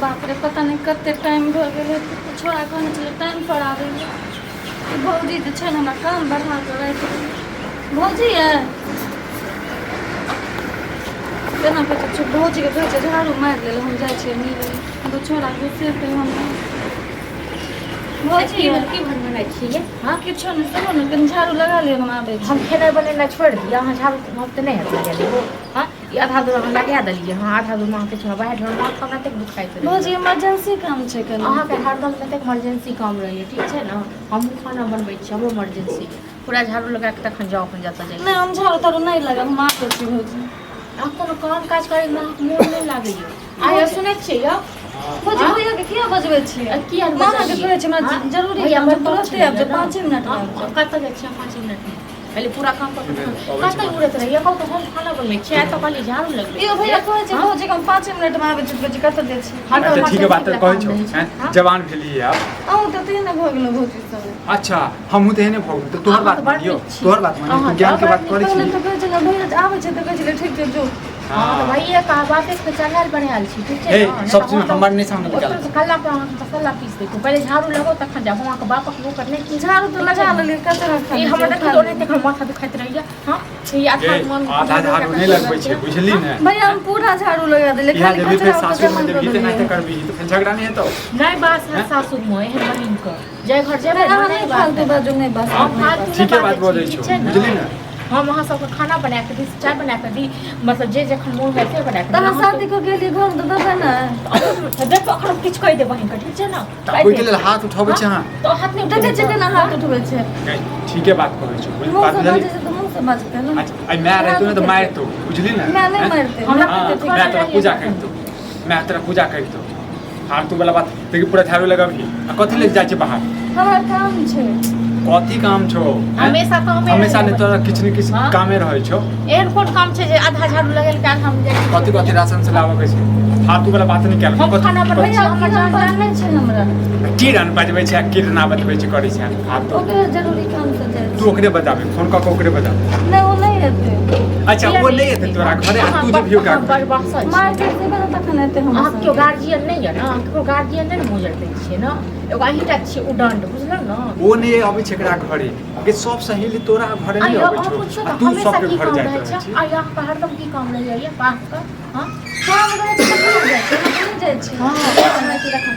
बाप रे, पता नहि कते टाइम भऽ गेल हेतै। छोड़ा कहने छलै टाइम पर आबै लए। ई भौजी जे छै ने, हमरा काम बढ़ा कऽ राखि देलकै। भौजी यै, केना कहै छै, भौजीके कहै छै झाड़ू मारि लेल, हम जाइ छियै मिलै लए। छोड़ा गुस्सेतै हमरा। भौजी की यै, भेल? की भनभनाइ छियै? हँ, किछो नहि। सुनू ने, कनि झाड़ू लगा लिअ, हम आबै छी। हम खेनाइ बनेनाइ छोड़ि दिअ, अहाँ झाड़ू हम तऽ नहि हैत लगेले। हँ, ई आधा दूर अहाँ लगा देलियै। हँ, आधा दूर अहाँके छलहुँ बाहर ढोर, माथ हमरा एतेक दुखाइत रहैए। भौजी, इमरजेंसी काम छै कनि। अहाँके हरदम एतेक इमरजेंसी काम रहैए। ठीक छै ने, हमहूँ खाना बनबै छी, हमरो इमरजेंसी। पूरा झाड़ू लगा कऽ तखन जाउ अपन जतऽ जाइ। नहि, हम झाड़ू ताड़ू नहि लगाब, हम आबै छी भौजी। अहाँ कोनो काम काज करैमे अहाँके मोन नहि लागैए। आइ सुनै छियै यौ। भौजी, भैया के किया बजबै छियै? आ किया नहि मामा के बजलियै? कहै छै हमरा हँ? जरूरी भैया काम छै, बड़ तुरते छलैए आबि जाउ, ने? 5 मिनट हँ, आबि जाउ। कतऽ जाइ छियै 5 मिनटमे? पहिले पूरा काम कऽ नहि, कऽ अबै कतऽ छी। उड़ैत रहैए? कहू तऽ, हम खाना बनबै छियै, आइ तऽ कहलियै झाड़ू लगबै। यौ भैया, कहै छै हँ? भौजी के हम 5 मिनट मे आबै छी, कहै छै कतऽ जाइ छी? हरदम अच्छा, ठीक है, बात इमरजेंसी कहै छौ वला काम रहै छै। हैं? हँ? जवान भेलियै आब। अहूँ तऽ तेहने भऽ गेलहुँ भौजी सब। अच्छा, हमहूँ तऽ एहने भऽ गेलहुँ तऽ तोहर अहाँ बात तऽ बड़ मानियौ? नीक छी। तोहर बात मानियौ? अहाँ तू ज्ञान तऽ के बड़ बात नीक। करै पहिले छी। तऽ कहै छलै भैया आबै छै, तऽ कहै छलै ठीक छै, जो। हँ तऽ भैया के बाते के चढ़ायल बढ़ायल छी, ठीक छै हे ने? नहि सब तऽ चीज हम तऽ हमर नहि सामने निकाल। ओतऽ कल्ला पर अहाँके मसाला पीस दैतहुँ। पहिले झाड़ू लगाउ तखन जाउ। हम अहाँके बापक नौकर नहि छी। झाड़ू तऽ लगा लेलियै, कचरा ई खाली हमर छै, देखियौ उठा तऽ ओनाहिते लेलियै। हमर माथा दुखाइत रहैया। हँ, ई आधा हे मन आधा झाड़ू नहि लगबै छै, बुझली ने? भैया, हम पूरा झाड़ू लगा देलियै, इएह खाली जेबही फेर कचरा ओतऽ सासुरमे जमा कऽ जेबही तऽ एनाहिते देलियै। करबही तऽ फेर झगड़ा नहि हेतौ? नहि बात हैं? सासुर मे एहन बहिन के जाहि घर जेबै नहि, ने, अहाँ नहि नहि बात फालतू बाजू, नहि बात। हम फालतू नहि ठीके बात बाजै बजै छी, छौ, ठीक छै ने? बुझली ने? हम अहाँ सबके खाना बना कऽ दी, चाय बना कऽ दी, मतलब जे जखन मोन होइ से बना कऽ तऽ दी। अहाँ अहाँ शादी कऽ गेलियै घर तऽ देबै ने? तऽ देखो, अखन हम किछु कहि देब बहिनके, ठीक छै ने? तऽ ओहिके लेल हाथ उठबै छै अहाँ? तऽ हाथ नहि देखै छियै केना हाथ उठबै छै। गै, ठीके बात कहै छौ, बुझ मुँह बात से बुझली? बाजै छै तऽ मुँह से बाजतै ने। अच्छा, आइ माय रहितौ ने तऽ मारितौ, बुझली ने? माय नहि हैं? मारितै। हमरा हाँ, कते माय तोरा पूजा करितौ, माय तोरा पूजा करितौ। फालतू वाला बात। देखी, पूरा झाड़ू लगबही आ कथी लेल जाइ छै बाहर? हमरा काम छै। कथी काम छौ, हैं? हमेशा कामे हमेशा रहै नहि तोरा किछु ने किछु हाँ? कामे रहै छौ। एहन कोन काम छै जे आधा झाड़ू लगेल के आधा हम जाइ छी? कथी कथी राशन से लाबऽ के छै? फालतू वाला बात नहि कयल। हम खाना बनबै भैया छी, हमर किरण जान पर नहि छै हमरा। किरण बजबै छै आ किरणा बतबै छै, करै छै फालतू। ओकरे जरूरी काम से जाइ तू छै। ओकरे बताबे, फोन कऽ के ओकरे बताबे। नहि, ओ नहि हेतै। अच्छा, ओ नहि एतै तोरा घरे आ तू जेबही ओकरा घरे? बड़ बहसल छी। मार्केट जेबै ने तखन एतै हमरा अहाँ केओ संगे। गार्जियन नहि यऽ ने? अहाँ केकरो गार्जियन नहि ने मोजर दै छियै ने? एगो अहीँटा छियै उदण्ड, बुझलहुँ ने? ओ नहि अबै छै एकरा घरे के सब सहेली तोरा घरे आ नहि यौ अबै अहाँ छौ पुछियौ आ तऽ तू हमेशा सबके की घर काम जाइत रहै रहै छै? छी। आ यौ, अहाँके हरदम की काम रहैए बापके? हँ, काम रहै छै तऽ कहाँ जाइ छै? हम तऽ नहि जाइ छी। हँ, नहि छै तखन।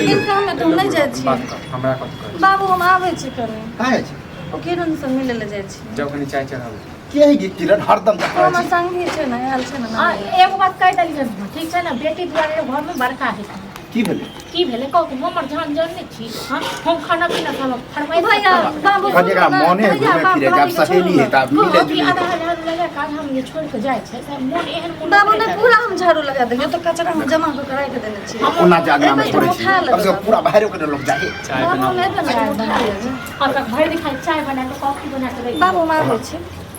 बिन काममे तऽ हम नहि जाइ छी। बात कर, हमरा कथी कहै छै? बाबू, हम आबै छी कनि। कहाँ जाइ छी? ओ किरण से मिलै लए जाइ छी। जाउ, कनि चाय चढ़ाबै। के है गे किरण हरदम ओ देखै हमर छी? संगी छै ने, आयल छै ने। आ एगो बात कहि देलियै हँ, ठीक छै ने? बेटी दुआरे घरमे बड़का हेतै। की भेलै? की भेलै कहू तऽ? हमर जान जान नहि छी? हँ, हम खाना पीना खाना फरमाइश भैया, बाबू, कहलियै एकरा सुनू ने, मोने भैया, घुमै बाप फिरै के आब भाभी के सहेली छोड़ू है तऽ आब ने। मिले कहू कि जुले। आधा झाड़ू लगा कऽ आधा हम जे छोड़ि कऽ जाइ छै से मोन एहन मोन बाबू नहि ने, पूरा हम झाड़ू लगा देलियै, तो कचरा हम जमा कऽ के राखि देने छियै। ओना जे अंगना मे एबै तऽ छोड़ै हम छी उठा कम से लेबै। कम पूरा बाहरो के लोक जाहे। चाय बाबू, बनाउ। हम एबै ने, हम उठा लेबै। हम तऽ भरि दिन खाली चाय बना कऽ, कॉफी बना कऽ रखि। बाबू, हम आबै छी।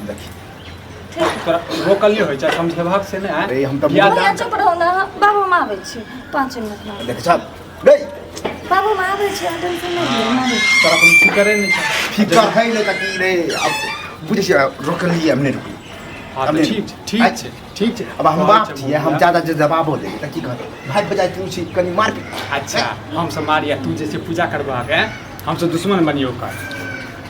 देखी। ठीक। तोरा रोकल नहि होइ छै, समझेबहक से नहि? अरे, हम तऽ बियाह भैया, दान चुप रहू ने। बाबू, हम आबै छी 5 मिनटमे। देख चल रे। बाबू, हम आबै छी, अहाँ टेंशन नहि लिअ, हम आबै छी। तोरा कोनो फिकरे नहि छै। फिकर है नहि तऽ की रे? अब बुझै छियै, रोकलियै, हम नहि रुकली। हँ हम तऽ नहि ठीक छै, ठीक आइ- छै, ठीक छै। अब हम कहै बाप छै छियै, हम बबुआ। ज्यादा जे दबाबो देबै तऽ की कहतै? भाइ बजाय तू छी, कनि मार अच्छा, हम सब मारिया, तू जे छै पूजा करबहक हैं, हम सब दुश्मन बनियो कर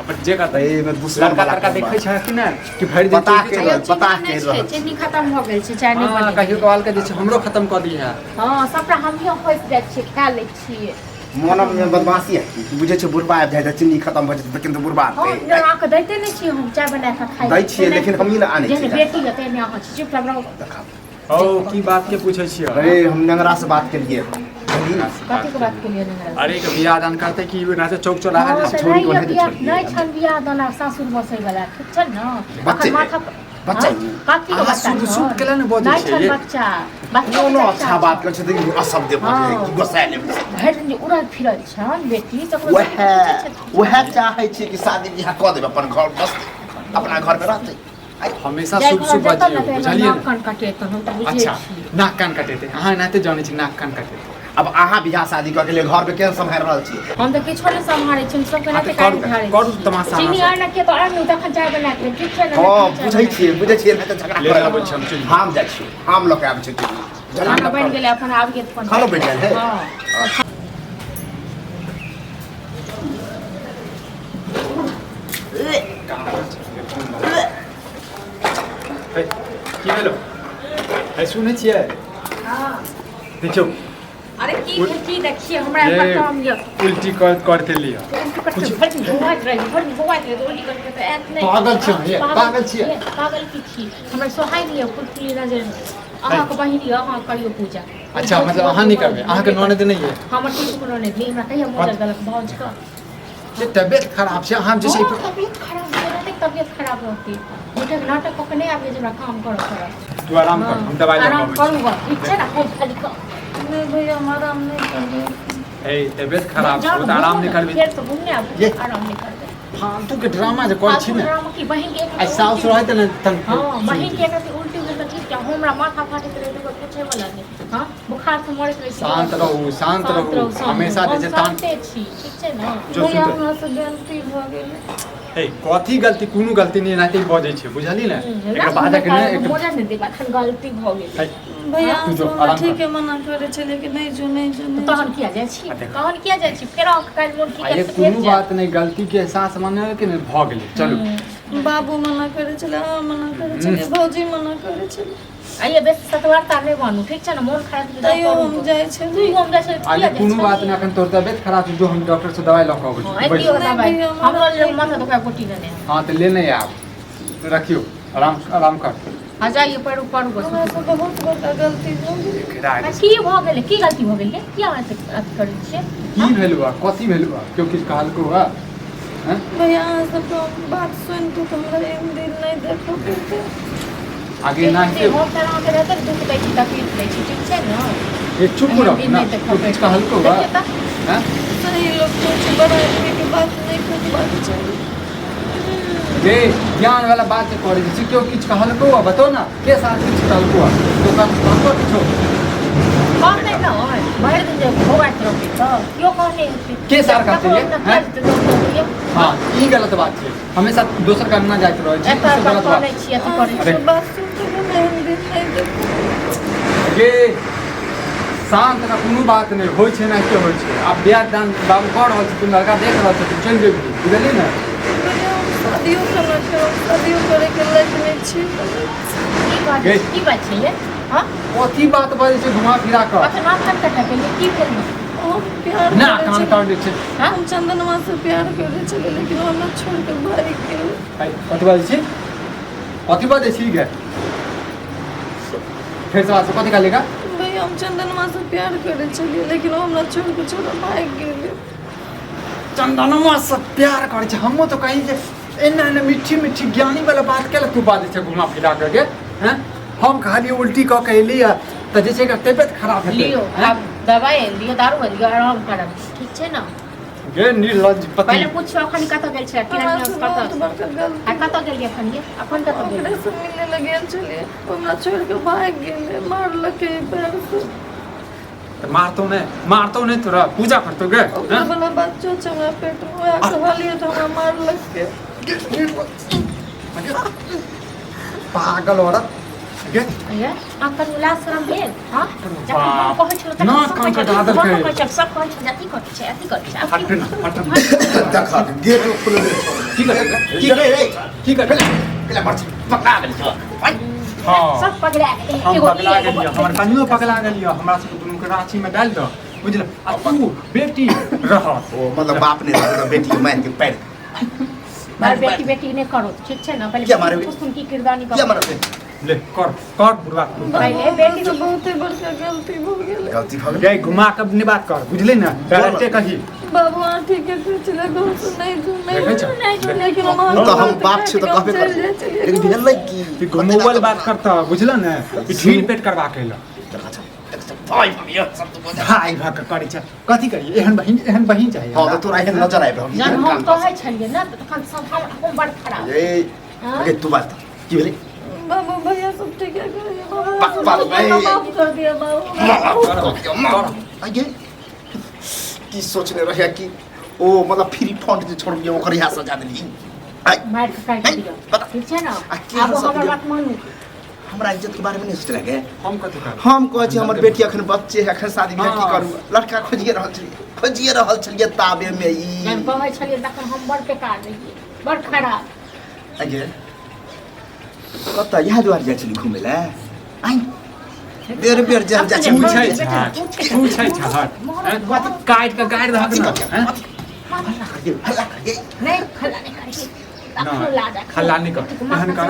अपन जे करतै। एहिमे दुश्मन लड़का वाला तड़का कोन देखै बात? छै कि नहि कि भरि दिन पता चौकी के चला- रहल, पता चीनी के नहि छै, रहल। चीनी खतम भऽ गेल छै, चाय नहि हँ बनेलियै। कहियो कभाल के जे छै हमरो खतम कऽ दी है। हँ, सबटा हमही फँसि जाइ छियै, खा लै छियै। मोनमे बदमाशी है की बुझै छै? बुढ़बा आबि जाइ छै, चीनी खतम भऽ जेतै तऽ किन्तु बुढ़बा हँ आनतै। ने, अहाँके दैते नहि छियै हम चाय बना कऽ खाइ। दै छियै, लेकिन हमही ने आनै जेहन छियै। बेटी यऽ तेहने अहाँ छी, चुप रहू। देखा। औ की बात के पूछै छियै? अरे, हम नेंगरा से बात केलिए, बुझली ने? कथी के बात केलियै नेंगरा? अरे, के बियाह दान करतै कि ना से चौक चौराहा हँ, जे तऽ छोड़ी नहि को यऽ नहि बियाह छोड़ियै। नहि छनि बियाह दान आ सासुर बसै वला, ठीक छै ने? बच्चे अखन माथा पर- बच्चा हँ? कथी के अहाँ बच्चा शुद्ध- छनि? शुद्ध केला ने बजै नहि छियै छनि ये? बच्चा, बच्चा कोनो बच्चा अच्छा बात करै छथिन, अशब्द बजै हँ। कि गोसाय लेबै। भरि दिन जे उड़ल फिरल छनि बेटी तकरो वएह सबके पूछै छथिन। वएह चाहै छियै कि शादी बियाह कऽ देबै, अपन घर बसतै, अपना घरमे रहतै। हमेशा जाहि शुभ घर शुभ जेतऽ ने बजियौ, तऽ बुझलियै नाक ने? कान कटेतऽ, हम तऽ बुझै अच्छा छियै। नाक कान कटेतै? अहाँ एनाहिते जानै छी नाक कान कटेतै। अब अहाँ बियाह शादी कऽ के लिए घरमे केहन सम्हारि रहल छियै? हम तऽ किछो नहि सम्हारै छी, हम सबके हँ तऽ नाते करू, कान झाड़ै करू छी। तमाशा अहाँ चीनी सब। आनऽ के तऽ आनू, तखन चाय बना कऽ देब, ठीक छै ने? हँ नहि बुझै चाय छियै, बुझै छियै, नहि तऽ झगड़ा ले करऽ आबै छी हम चीनी। हम जाइ छियै, हम लऽ के आबै छियै चीनी। खाना बनि गेलै अपन आबि गेल अपन। खानो बनि गेल है? हँ। हे, की भेलो? हे, सुनै छियै? हँ। देखियौ। अरे की भेल, की देखिए हमरा एकर काम यऽ। उल्टी कर करते लिअ। उल्टी करते भरि दिन बौआइत रहै, भरि दिन बौआइत रहै, उल्टी करके तऽ आयत नहि। पागल छियै अहाँ, ये, पागल छियै। पागल की छी, हमरा सोहाइ नहि यऽ फुलफुली नजर। अहाँके बहिन यऽ, अहाँ करियौ पूजा। अच्छा, मतलब अहाँ नहि करबै? अहाँके ननद नहि यऽ? हमर किछु कोनो नहि, हमरा कहिया मोजर देलक भाउजके। जे तबियत खराब छै अहाँ जे छै। हँ, तबियत खराब छै, रहतै तबियत खराब रहतै। झूठक नाटक कऽ के नहि आबियै जे हमरा काम करऽ पड़त। तू आराम कर, हम दवाइ लऽ आराम आबै करू छी। गऽ, ठीक छै ने? हम खाली कऽ नहि भैया, हम आराम नहि करबै। हे, तबियत खराब जाउ छै ने, तऽ आराम घुमू नहि ने, करबै? फेर से घुमने आबू। ये। आराम नहि करबै। फालतू के ड्रामा जे करै छी फालतू ने। ड्रामा की बहिन के एक आइ साउस रहैत ने तन। हँ, बहिन के एक रत्ती उल्टी भेल तऽ ठीक छै, हमरा माथा फाटैत रहै तऽ पूछे वाला नहि। हँ, बुखार से मरैत रहै छी। शांत रहू, शांत रहू। शांत हमेशा रहू। जे छै हम शान्ते छी, ठीक छै ने? जो भैया, सुनते। हमरा से गलती भऽ गेलै। हे, कथी गलती? कोनो गलती नहि, एनाहिते बजै छै, बुझली ने? एकर बाद के ने एक मोजा नहि देब, एखन गलती भऽ गेलै। हे, भैया, तू जो, अहाँ हमरा आराम कर। ठीके मना करै छलियै कि नहि जो, नहि जो, नहि तहन जो। किया जाइ छी? आ देखो। तहन किया जाइ छी? फेर अहाँके काल्हि मोन ठीक आ ये हैत तऽ फेर कोनो जायब। बात नहि, गलती के एहसास माने के नहि भऽ गेलै, चलू। बाबू मना करै छलै, अहाँ मना करै छलियै, भौजी मना करै छलै। आइए बेसी सतवार्ता नहि बनू, ठीक छै ने? मोन खराब छै, तैयो हम जाइ छलियै। तू हम जाइ छलियै, आ किया ये जाइ कोनो बात छलियै? नहि, अखन तोहर तबियत खराब छै, जो हम डॉक्टर से दवाइ लऽ कऽ अबै हँ, छी। अबियौ बैस। नहि दबाइ। भैया, हमरो हमरा लेल माथा दुखाय गोटी लेने आयब। हँ, तऽ लेने आयब। रखियौ, आराम आराम कर। आ जाइए, पढ़ू पढ़ू बस। हमरा से बहुत बड़का गलती भऽ गेलै। एकरा आ की भऽ गेलै? की गलती भऽ गेलै? किया अहाँ एतेक अथी करै छियै? की भेल बा? कथी भेल बा? केओ किछु कहलको बा? हैं? भैया, अहाँ सबके बात सुनि कऽ हमरा एहन दिन नहि देखऽ पड़तै। आगे एनाहिते हम तऽ अहाँके रहते दुःख दै छी, तकलीफ दै छी, ठीक छै ने? ये चुप एहन रह दिन ना। नहि देखऽ केओ किछु पड़तै। कहलको बा? देखियौ तऽ। हैं? सही लोक कहै छै, बड़ा आदमीके बात नहि कहबाक चाही। गे, ज्ञान वाला बात जे करै छी, केओ किछु कहलको बा? बताओ ना, के साथ किछु कहलको बा? दोकान कहलको किछो? कहतै ने, भरि दिन जे बौआइत रहतै तऽ केओ कहने हेतै। के सार कहतै ककरो ये? अंगना हैं? किया जेतै दोसर के? हँ, ई गलत बात छै, हमेशा दोसर के अंगना जाइत रहै छै, ई एतऽ सब गलत बात करै छी, अथी करै अरे। छी। बात सुनि कऽ हम एहन दिन नहि देखू। गे, शांत ना, कोनो बात नहि होइ छै, एनाहिते होइ छै। आब बियाह दान बाबू कऽ रहल छथिन, लड़का देख रहल छथिन, चलि जेबही, बुझलिही ने? भैया, हम शादियो केना करब? शादियो करैके लायक नहि छी। की बात गे। की बात छै ये? हँ? कथी बात बजै छै घुमा फिरा कऽ? अच्छा, नाम कान कटा गेलै, की भेल? हम प्यार ना करै कान छलियै। काट दै छै। हँ? हम चंदनमा से प्यार करै छलियै, लेकिन ओ हमरा छोड़ि कऽ भागि गेल। है, कथी बाजै छी? कथी बाजै छी गे? फेर से बात, कथी कहली गा? भैया, हम चंदनमा से प्यार करै छलियै, लेकिन ओ हमरा छोड़ि कऽ छोड़ा भागि गेलै। चंदनमा से प्यार करै छै? हमहूँ तऽ कहीं जे एना एना मीठी मीठी ज्ञानी वाला बात केला तू बाजै छै घुमा फिरा कऽ गे। हैं, हम कहलियै उल्टी कऽ के एली तऽ जे छै एकर तबियत खराब हेतै। लियो। हैं? आब दवाइ लियो, दारू लियो, आराम करब, ठीक छै ने? गे निर्लज्ज पति। पहिले पूछियो, अखन कतऽ गेल छै? हमरा किरण से कतऽ? बहुत बड़का गलती। आ कतऽ गेलियै अखन ये? अखन कतऽ गेलियै? ओकरे से मिले लए गेल छलियै, ओ हमरा छोड़ि कऽ भागि गेलै, मारलकै पैर से। तऽ मारतौ नहि, मारतौ नहि, तोरा पूजा करतौ गे। ओकरा हैं? वाला बच्चो छै हमरा पेट मे, वएह कहलियै तऽ हमरा मारलकै। गे, निर्लज्ज। पागल औरत गे। ये अखन उल्लास शरम भेल? हँ, जखन हम कहै छलहुँ तखन नाक सब कान कहै छल, कटा देलकै। सब कहै छल, सब कहै छल जे अथी करै छै, अथी करै छै। आब हट की ना, हट ना। देख, गेट खुलल छै। की करे? की रे रे? की करे? पहले मर पकड़ा गेल छौ। हँ। सब पगला गेलै। हम एगो ई, पगला एगो गेलियै, हमर कनियो पगला गेलियै। हमरा सबके दुनू के रांची में डालि दऽ, बुझल? आ तू बेटी रह। ओ मतलब बाप ने रहल तऽ बेटी के मारि के पैर मार बेटी बेटी नहि करो, ठीक छै ने? पहिले किया मारबै? पुछथुन की किरदानी किया करो। मारबै? ले कर कर बुढ़वा तू। पहिले बेटी से बहुते बड़का गलती भऽ गेलै। गलती भऽ गेल। गे, घुमा के नहि बात कर, बुझली ने? डायरेक्टे कही। बाबू, अहाँ ठीके कहै छलै, गाँव से नहि जो, देखै नहि छौ? जो, लेकिन हम ओ तऽ हम बाप छी तऽ कहबे चलि करबै, जाइ छलियै। लेकिन भेलै की? ई घुमौल बात करता, बुझल ने? ई ढील पेट करबा के एलऽ। देखा छौ, देख छौ, भाइ भऽ सब तऽ बोझा। भाइ भऽ के करै छै। कथी करियै? एहन बहिन, एहन बहिन चाही हँ हमरा? तऽ तोरा एहन नजर आबि रहल। जहन हम कहै छलियै ने तऽ तखन सब हम बड़ खराब। ए हँ? गे, तू बात की भेलै? बाबू, भैया सब ठीके कहैया बाबू। बाप, बाप, हमरा माफ कर दिया बाबू। आगे की सोचने रहे कि ओ मतलब फ्री फंड जे छोड़बियै ओकर यहाँ सजा देली। मारि के काटि दियौ। बता। ठीक छै ने? आ की आब सजा हमर दियौ? बात मानू। हमरा इज्जत के बारे में नहीं सोचले गे। हम कथी करब? हम कहै छी हमर बेटी अखन बच्चे है, अखन शादी बियाह की हाँ। करू, लड़का खोजिए रहल छलियै, खोजिए रहल छलियै ताबे में ई जहन कहै छलियै तखन हम बड़ बेकार रहियै, बड़ खराब। अगे कतऽ इएह दुआरे जाइ छली घुमै लए? आइ बेर बेर जाय जाइ छी। पूछै छहक, पूछै छहक, हैं? काटि कऽ गाड़ि दहक कथी ने, करियै? हैं? हल्ला करियै, हल्ला करियै। नहि, हल्ला नहि करै। अखनो लाज आ- हल्ला नहि कर, एहन कर,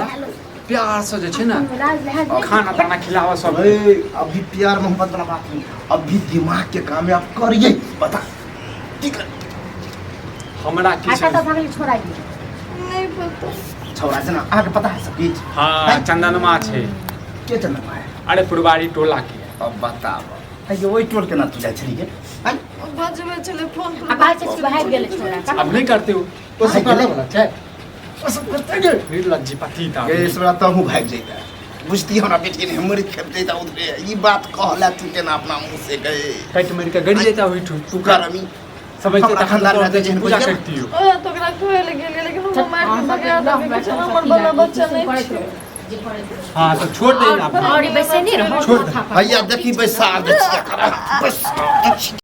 प्यार से जे छै ने लाज लहाज नहि। खाना ताना खिलावा सब। ए, अभी प्यार मोहब्बत वाला बात नहीं, अभी दिमाग के कामयाब करिए, बता की कर। हमरा आ किछु कतऽ भागलै छोड़ा ई? नहि पता। छौड़ा जना अहाँके पता है सब किछु? हाँ, चंदनमा छै। के चंदनमा है? अरे पुरबारी टोला के। अब बताब, अरे ओहि टोल केना तू जाइ छली गे? आँय? बजबै छलै फोन पर। आ कहै छै कि भागि गेलै छोड़ा। अब नहीं करते हो ओ सब भागि करे वाला छै, ओ सब करते गे निर्लज्जी पतिता। गे इसबरा तहूँ भागि जैता, बुझती हमरा बेटी ने मरि खेप जैता उधरे। ई बात कहला तू केना अपना मुँह से गए? कटि मरि के गड़ि जैता ओहिठू। तू कर अमी समझते हमरा तखन खानदान तोड़ में दै छै, जेहन पूजा बुझियै। करती हो। ओएह तऽ ओकरा खुए लए गेलियै, लेकिन हमरा मारि कऽ भगा देलकै। छै हमर वाला बच्चा नहि छै। हाँ तो छोड़ दे ना। और ई बैसे नहि रहौ। छोड़ दे। भैया देखी, बैसा दे छियै एकरा, बैसा दे छियै।